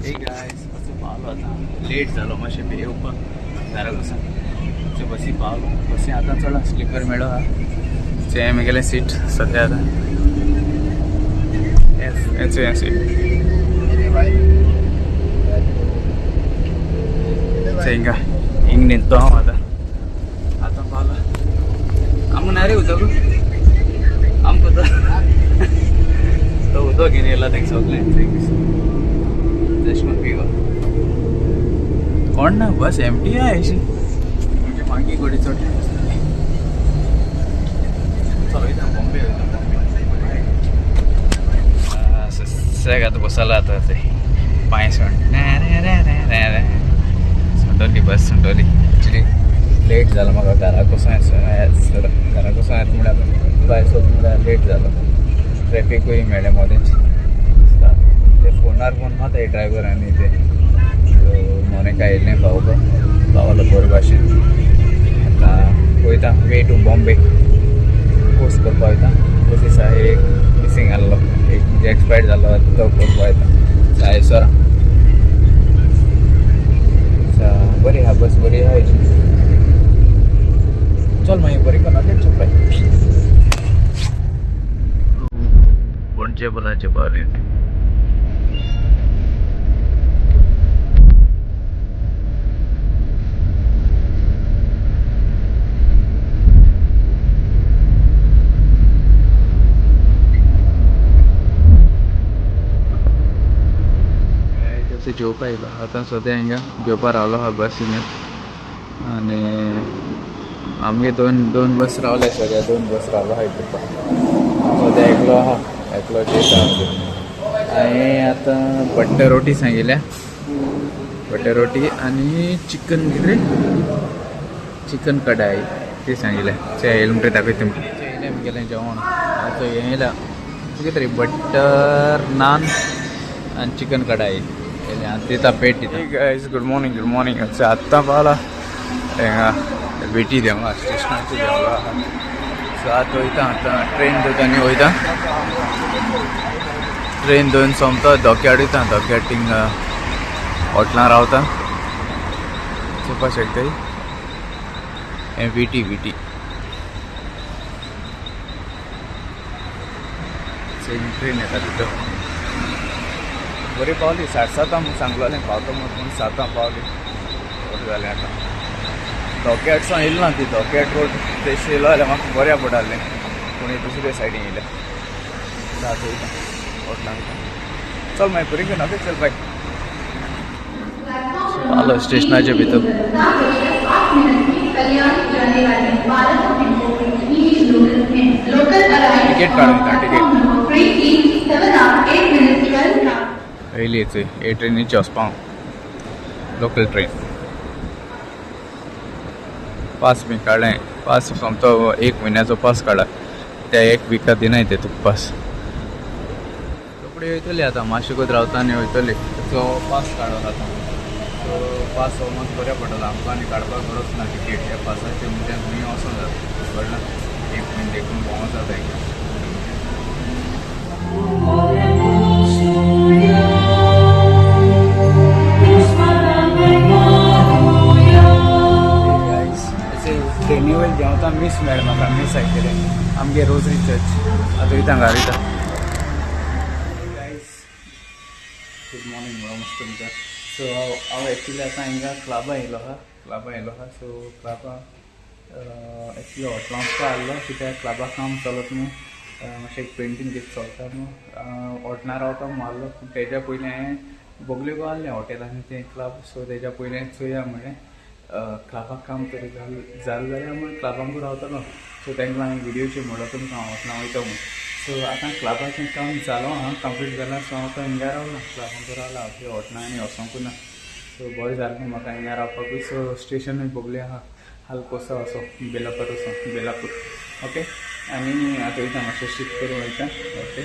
हे गायस असो पावलो आतां लेट जालो मातशें येवपाक घरा वचून. सो बसी पावलो, बसी आतां चड स्लिपर मेळो आहा. तें म्हगेलें सीट सद्या आतां हें सीट हिंगा हिंग न्हिदतो हांव आतां. आतां पावलो आमकां ना रे उदक, आमकां तो उदक घेवन येयला तेंका सगळें तशें करून पिवा. कोण ना, बस एमटी आहा अशी. म्हणजे मागीर गोडी चड चल वयता बॉम्बे, वयता बॉम्बे. सगळें आतां बसला आतां ते पांय सोड सुंटोली बस सुंटोली. एक्चुली लेट जालो म्हाका घरा कसो घरा कसो येता म्हळ्यार भायर सोद म्हळ्यार लेट जालो. ट्रॅफिकूय मेळ्ळें मदेंच. ते फोनार फोन मात ड्रायवर आनी ते मोनेका येयल्लें पावोवपाक, पावलो बरे भाशेन. आतां वयता वे टू बॉम्बे कोर्स करपाक वयता. कोर्स दिसा एक मिसींग आहलो, एक म्हणजे एक्सपायर्ड जाल्लो तो करपाक वयता सायसरा. बरी आहा बस, बरी आहा. चल मागीर बरी करना चल बाय. पणजे पुलाचे बारीन जेवपा येयलो आतां सद्या हिंगा जेवपा रावलो आहा बसीन. आनी आमगे दोन दोन बस रावले सद्या, दोन बस रावलो आहा जेवपाक. सद्या एकलो आहा, एकलो जेता. हांवें आतां बट्टर रोटी सांगिल्या, बटर रोटी आनी चिकन कितें चिकन कढाई ते सांगिल्या. ते येयलें म्हणटकीर दाखयता तुमकां. येयलें म्हगेलें जेवण. आतां हें येयलां कितें तरी बटर नान आनी चिकन कढाई येयलें. आतां दिता पेट दिता. Guys good morning, good morning. आत्तां पावला हिंगा वेटी देंवला, स्टेशनाचेर देंवला आहा. सो आतां वयता, आतां ट्रेन दोता आनी वयता. ट्रेन दोन सोमतो धोक्याड वयता, धोक्याड थिंगा हॉटलां रावता. चोवपाक शकताय हें विटी, विटी ट्रेन येता तितून. बरी पावली 7:30 सांगलोलें पावतो म्हूण, पूण 7 पावली. बरें जालें. आतां धोक्याड सावन येयली ना ती, धोक्याड रोड तेश येयलो जाल्यार म्हाका बऱ्या पडटालें, पूण दुसरे सायडीन येयल्या. आतां वयता हॉटलां वयता. चल मागीर बरी करना. चल बाय. पावलो स्टेशनाचे भितर. टिकेट काडून वयता, टिकेट येयली. चोय हे ट्रेनीचे वचपा हांव, लोकल ट्रेन. पास बी काडलें, पास सोमतो 1 म्हयन्याचो पास काडला. त्या एक विका दिनाय ते तुका पास. रोखडी वयतली आतां, मातशेकूच रावता आनी वयतली. सो पास काडलो आतां, सो पास हो मात बऱ्या पडटलो आमकां आनी काडपाक गरज ना टिकेट. ह्या पासाचेर म्हणजे खंय वचों जाता, कळ्ळें? 1 म्हयने देखून भोंवो जाता हिंगा. ट्रेनी वयर देंवता मीस मेळ्ळें म्हाका, मीस आयकलें आमगे रोजरी चर्च. आतां वयता घरा वयता. गायज गुड मॉर्निंग म्हणून मस्त तुमकां. सो हांव एक्चुली आतां हिंगा क्लबा येयलो आहा, क्लबा येयलो आहा. सो क्लबा एक्चुली हॉटलां वचपा आहलो, कित्याक क्लबा काम चलत न्हू, मातशें पेंटींग कितें चलता न्हू, हॉटलां रावता म्हूण आहलो. पूण तेज्या पयलीं हांवें बोगलेगो आहलें हॉटेलांनी तें क्लब. सो तेज्या पयलीं चोया म्हणलें क्लबाक काम तरी जालें जाल्यार मागीर क्लबांकूय रावतलो. सो तांकां हांवें व्हिडियोचेर म्हणलो तुमकां हांव हॉटलां वयता म्हूण. सो आतां क्लबाचें काम जालो आहा, कंप्लीट जालां. सो हांव आतां हिंगा रावलां, क्लबांकूय रावलां, हांव हॉटलां आनी वचोंकूय ना. सो बरें जालें म्हाका हिंगा रावपाकूय. सो स्टेशनूय बोगले आहा, हालकोसा असो बेलापूर असो बेलापूर. ओके आनी आतां वयता मातशें शीत करूं वयता. ओके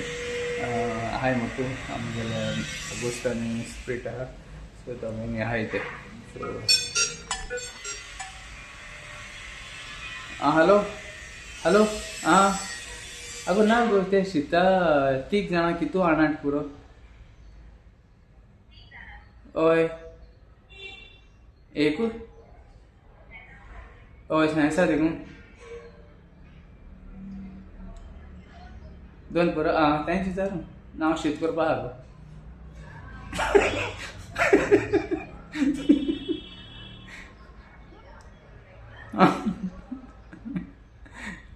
हाय मोटू आमगेले अगोस्ट आनी स्प्रीट आहा. सो दोगांयनी आहाय ते. सो आं हॅलो हॅलो आं अगो ना गो ते शिता 3 जाणां कितू आणाट पुरो. हय एकू हय सायन्सा देखून दोन पुरो आं तेंच विचारू ना हांव शीत करपा आहा गो.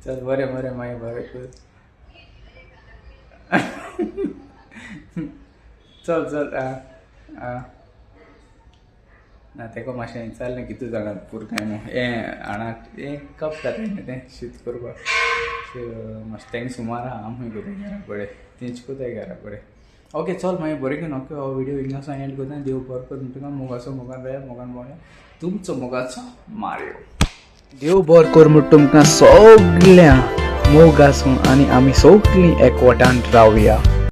चल बरें बरें मागीर बरें कर. चल चल आं आं ना तेका मातशें विचारलें कितें जाणा पूर काय म्हूण हें हाणा हें कप जाता न्ही तें शीत करपाक. सो मातशें तेंका सुमार आहा आमी कोताय घरा कडेन तेंच कोताय घरा कडेन. ओके चल मागीर बरें करून ओके हो व्हिडियो हिंगासान एंड करता. देव बरो करूं तुका. मोगाचो मोगान राया मोगान भोंवया. तुमचो मोगाचो मारियो. देव बरो कर म्हूण तुमकां सगळ्यां मोग आसूं आनी आमी सगळीं एकवटान रावया.